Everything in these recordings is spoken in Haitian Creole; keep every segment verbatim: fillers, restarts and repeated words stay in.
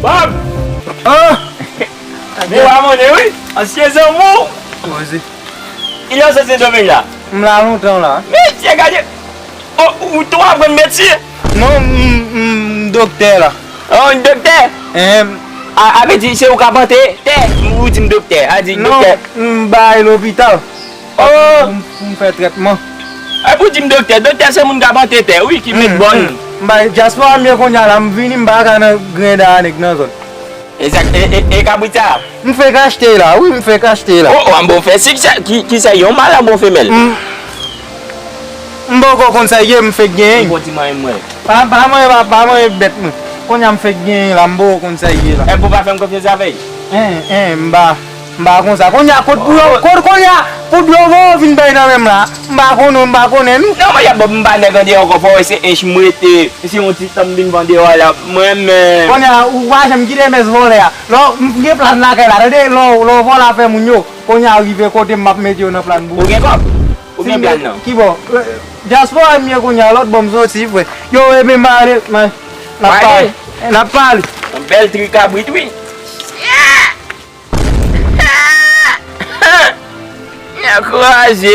Bob! Ah! Ou pa konnen, wi. Ansyen zanmi w. Poze. Kilè w sot Sendomeng la? M la lontan la. Mesye, gade. Oh, ou tou aprann metye? Non, m, m, m doktè la. Oh, w doktè? Ehe. A, a vle di se ou k ap plante tè, ou di m doktè. A di non, doktè. M bay lopital. Oh! Pou m, pou m fè trètman. Epi w di m doktè. Doktè se moun k ap plante tè, wi, ki met bòn. M bay dyaspora m ye kounye a la, m vini, m pa ka nan grenda a nèg nan zòn. Egzak. E, e, e kabrit sa? M fèk achte la, wi, m fèk achte la. Oh, oh, an bon fè siksè. Ki, ki sa, yon mal an bon femèl? M, m poko konn sa ye, m fèk genyen. M bon ti manyen mwen. Pa, pa manyen, pa, pa manyen bèt mwen. Kounye a m fèk genyen la, m poko konn sa ye la. Epi w pa fè m konfyans avè l? En, en, m pa, m pa konn sa. Kounye a kot pou yo, kot kounye a pou dlo voye vin bay nan men m la. M pa konnen, m pa konnen nou. Non, mwen, y ap ban m pa nèg andeyò ankò, fò w wè se ench m rete. Se yon ti tan m vin vandeyò a la, mwen menm. Kounye a, ou pa janm kite mès vòlè a. Lè w, m gen plan lakay la, tande, lè w, lè w vòlè afè moun yo, kounye a rive kote m, m ap mete yo nan plan pou ou. Ou gen kòb? Ou gen plan nan? Ki bò? Dyaspora m ye kounye a, lòt bò m soti, frè. Yo, ebyen, m ale, m ale. N ap pale. N ap pale. Yon bèl tri kabrit, wi. Nèg kraze.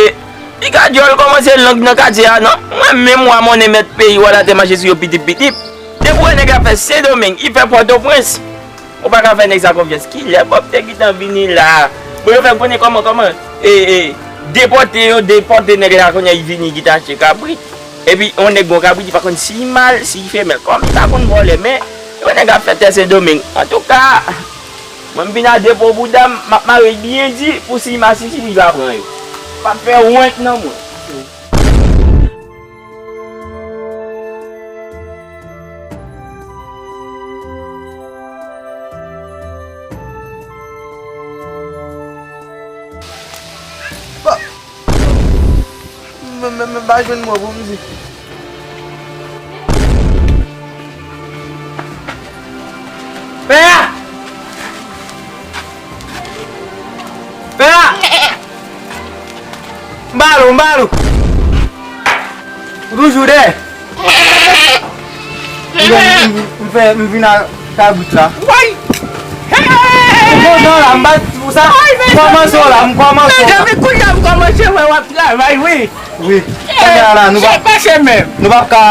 Piga dyòl kòmanse lang nan katye a, non? Mwen menm, wa monnen mèt peyi, wa latè mache sou yo pitip pitip. Depi w wè nèg la fè Sendomeng, li fè Pòtoprens. Ou pa ka fè nèg sa konfyans. Kilè Bob te gentan vini la? Bon, yo fè m konnen kòman, kòman, e, e, depòte yo, depòte nèg la, kounye a li vini, li gentan achte kabrit. Epi, yon nèg gon kabrit, li pa konn si li mal, si li femèl. Kòm li pa konn vòlè, men, yon nèg ap fè tè Sendomeng. Antouka, mwen, m vin a depo bouda m, m ap mare l byen di, pou si li masisi, li va pran yo. Pa fè wont nan mwen. Mwen, mwen, mwen pa jwenn mo pou m di. Pè a! Pè a! M ba l ou, m ba l ou. Ou toujou dèyè? M, m, m fè, m vin ak kabrit la. Woy! M kontan la, m bat pou sa. M kòmanse w la, m kòmanse w la. Mezanmi, kounye a m kòmanse wè w ap travay, wi. Wi. Kounye a la, nou pa, nou p ap ka,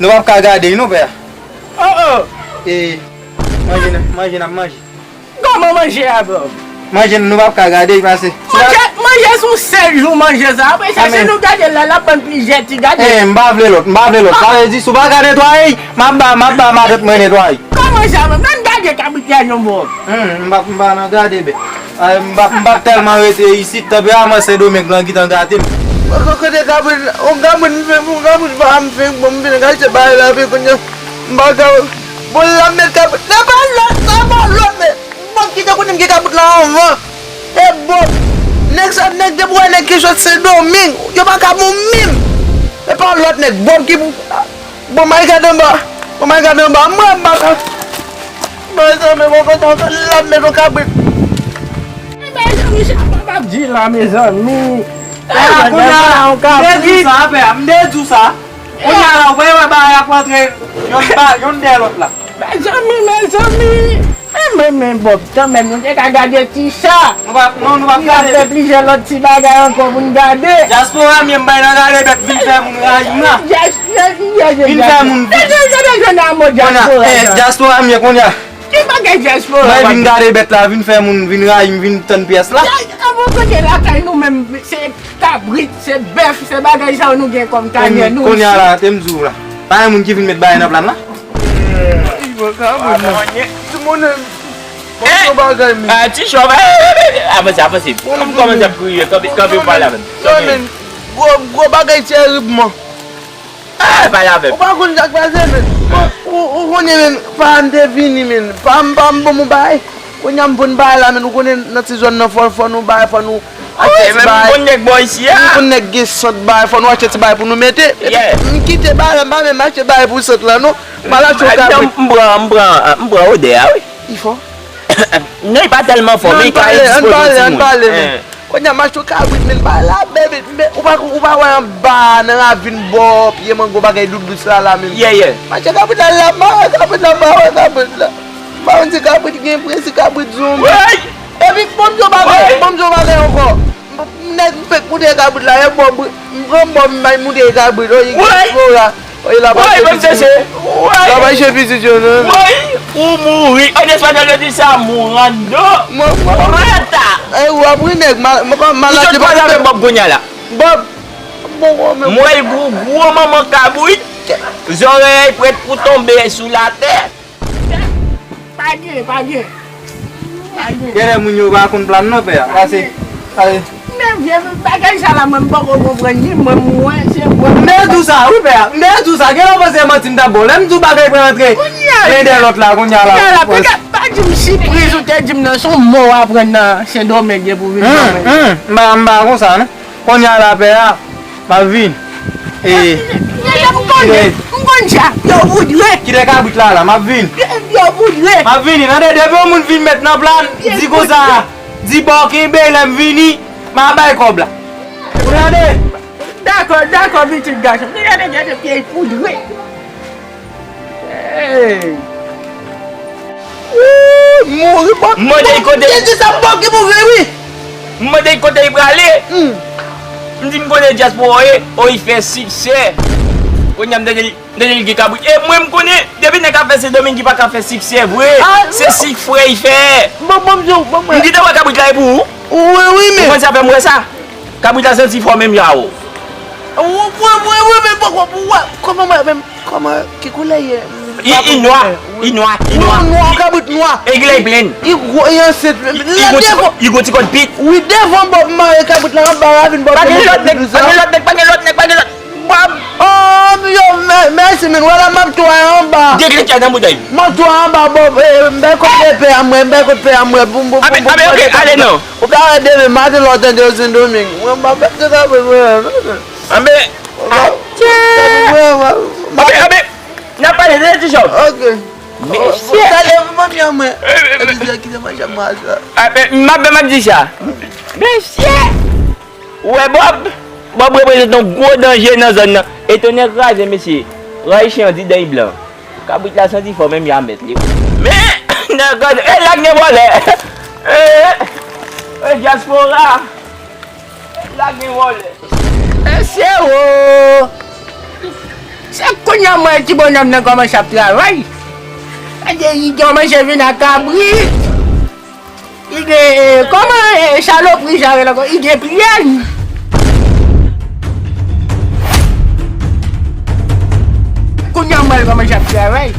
nou p ap ka gade, non, pè. Oh, oh. E, manje n, manje n ap manje. Kòman manje a, Bob? Manje n, nou p ap ka gade l pase. Manje, manje se yon sèl jou manje sa. Apre sa, si nou gade l la, l ap ban n plizyè ti gade. E, m pa vle lòt, m pa vle lòt. Sa vle di, si w pa ka netwaye, m ap ba, m ap ba matant mwen netwaye. Kòman sa, menm? Ann gade kabrit la, non, Bob. Hmm, m p ap, m pa nan gade bèt. Ay, m p ap, m p ap tèlman rete isit, tanperaman Sendomeng lan gentan gate m. Mwen kote kabrit, yon kabrit m fenk, yon kabrit pa m fenk, bon, m vin achte bagay la, epi kounye a, m pa ka, bon, l ap met kabrit, se pa lòt, se pa lòt, men, bon, kite konnen m gen kabrit la anvan. E bon, nèg sa, nèg depi w wè nèg ki sot Sendomeng, yo pa ka bon menm. Se pa lòt nèg, bon, ki pou, bon, may gade anba, bon, may gade anba, mwen, m pa ka. Mezanmi, mwen kontan ansanm l ap met yon kabrit. Mezanmi, sa pap ap di la, mezanmi. Ah, kounye a la, m te di w sa, pè a, m te di w sa. Kounye a la, ou pa wè bagay ap rantre yonn pa, yonn dèyè lòt la. Mezanmi, mezanmi. Men, men, men, Bob, kanmenm, nou te ka gade ti sa. Nou pa, non, nou pa gade. Fè plizyè lòt ti bagay ankò pou n gade. Dyaspora m ye, m bay nan gade bèt, vin fè moun rayi m la. Dyaspora, dyaspora, dyaspora. Vin fè moun. Gade, gade, gade, gade, gade, gade, dyaspora, eh, dyaspora m ye kounye a. Ki bagay dyaspora? Mwen vin gade bèt la, vin fè moun vin rayi m, vin tann pyès la. Avè kote lakay nou menm, se kabrit, se bèf, se bagay sa yo nou gen kòm tanyè nou. Kounye a la, te m di w la. Pa gen moun ki vin met bagay nan plan la. Ti moun, bon, bagay, men. Ah, ti chòv, eh, eh, eh, avanse, avanse. Ou kòmanse ap kriye, kanpe, kanpe, ou pale avè m. Non, men, gwo, gwo bagay tèribman. Ah, pale avè m. Ou pa konn sa k pase, men. Ou, ou, ou konnen, men, pa m te vini, men. Pa m, pa m bon, m bay. Kounye a m konn bay la, men, ou konnen nan ti zòn nan, fò, fò nou bay, fò nou achte ti bay. Ou konn nèg bò isi a. Ou konn nèg gen sant bay, fò nou achte ti bay pou nou mete. Epi m kite bay la, m pa menm achte bay pou sant lan, non. M al achte yon kabrit. M pran, m pran, m pran odè a, wi. Li fò? Non, li pa tèlman fò, men li ka egzpoze yon timoun. Ann pale, ann pale, men. Kounye a m achte yon kabrit, men, bay la, baby, men, ou pa, ou pa wè anba nan ravin bò pye mango bagay doudous la, la, men. Yeah, yeah. M achte kabrit la, la, m pa wè kabrit la, m pa wè kabrit la. Ou di kabrit gen prens, kabrit zonbi. Woy! Epi, bon, m di w bagay, bon, m di w bagay ankò. M, nèg, m fèk moute kabrit la, e bò, m pran bò, m bay moute kabrit, o, Woy! Flora. Woy, la pa Woy, chè bon, pitit se, yo. Woy! La pa chè pitit yo, non. Woy! Ou mouri. An espanyòl, yo di sa, murando. Mwen, mwen. Reta! E, w ap ri, nèg, mal, mwen, kòm malad, Ou sot pa kwaze avèk Bòb kounye a la. Bòb. Bon, bon, men Mwen gwo, gwo manman kabrit. Zòrèy prèt pou tonbe sou latè. Pa gen, pa gen. Pa gen. Genlè moun yo pa konn plan non, pè a. Pase, pase. Men vye bagay sa la, mwen m poko konprann ni mwen, mwen, se mwen. M te di w sa, wi, pè a. M te di w sa. Genlè w panse se manti m t ap ba w. Lè m di w bagay pral antre Kounye a, len dè lòt la, kounye a la. Kounye a la, pa ka, pa di m sipriz ou te di m nan, se yon mo w aprann nan Sendomeng ye pou vin Sendomeng. Hum, m pa, m pa konsa, non. Kounye a la, pè a, m ap vin. E, Deja m konnen, m konn sa. Yo voudre. Kite kabrit la, la, m ap vin. Yo voudre. M ap vini, tande, depi yon moun vin met nan plan, di konsa, di bò kenbe, lè m vini, m a bay kòb la. Ou tande? Dakò, dakò, pitit gason. Gade, gade, gade, pye poudre. Hey! Wouy, mouri, Bòb. M mande l kote Bòb, te di sa, Bòb ki mouri, wi. M mande l kote li prale. Hmm. M di m konnen dyaspora ye, o, li fè siksè. Kounye a m tande li, m tande li gen kabrit. E mwen m konnen, depi nèg ap fè Sendomeng, li pa ka fè siksè vre. Ah, se non. Sik frè li fè. Bon, bon, m di w, bon, mwen. M gentan wè kabrit la e pou ou. Wi, wi, men. Ou konn sa fè m wè sa? Kabrit la santi fò menm jan avè w. Wi, wi, wi, wi, men poko pou wè. Kòman mwen menm, kòman, ki koulè ye? Li, li nwa, li nwa, li nwa. Nwa, nwa, kabrit nwa. E li plen. Li gwo, li ansent. Li gwo ti kò, li gwo ti kò pit. Wi, devan Bòb mare kabrit la anba ravin Bòb. Pa gen lòt nèg, pa gen lòt nèg, pa gen lòt nèg, pa gen lòt. Bòb, oh, yo, mè-, mèsi, men, wè la, m ap tou anba. Deklentya nan boutèy. M ap tou anba, Bòb, eh, m bay kote pè a mwen, m bay kote pè a mwen, pou m, pou m, Abe, pou m abe, ok, ale non. Ou ka wè demen maten lè w tande yo Sendomeng. Mwen, m ap fè sa pou mwen. Abe, atchè. Abe, abe, n ap pale de ti chòp. Ok. Mesye. Talè, manmi an mwen. Epi di kite manje mwen sa. Abe, m ap, m ap di sa. Mesye. Ou wè Bòb? Bòb reprezante yon gwo danje nan zòn nan. E tonnè kraze, mesye. Rayichi an di dèy blan. Kabrit la santi fò menm jan mèt li. Men, nèg, e la gen vòlè. E, e, dyaspora. E la gen vòlè. Mesye, o. Se kounye a m wè ti bonòm nan kòmanse ap travay. Gade, li kòmanse vin ak kabrit. Li gen, eh, kòman, eh, salopri sa rele ankò? Li gen pyèl. Kounye a m wè l kòmanse ap travay.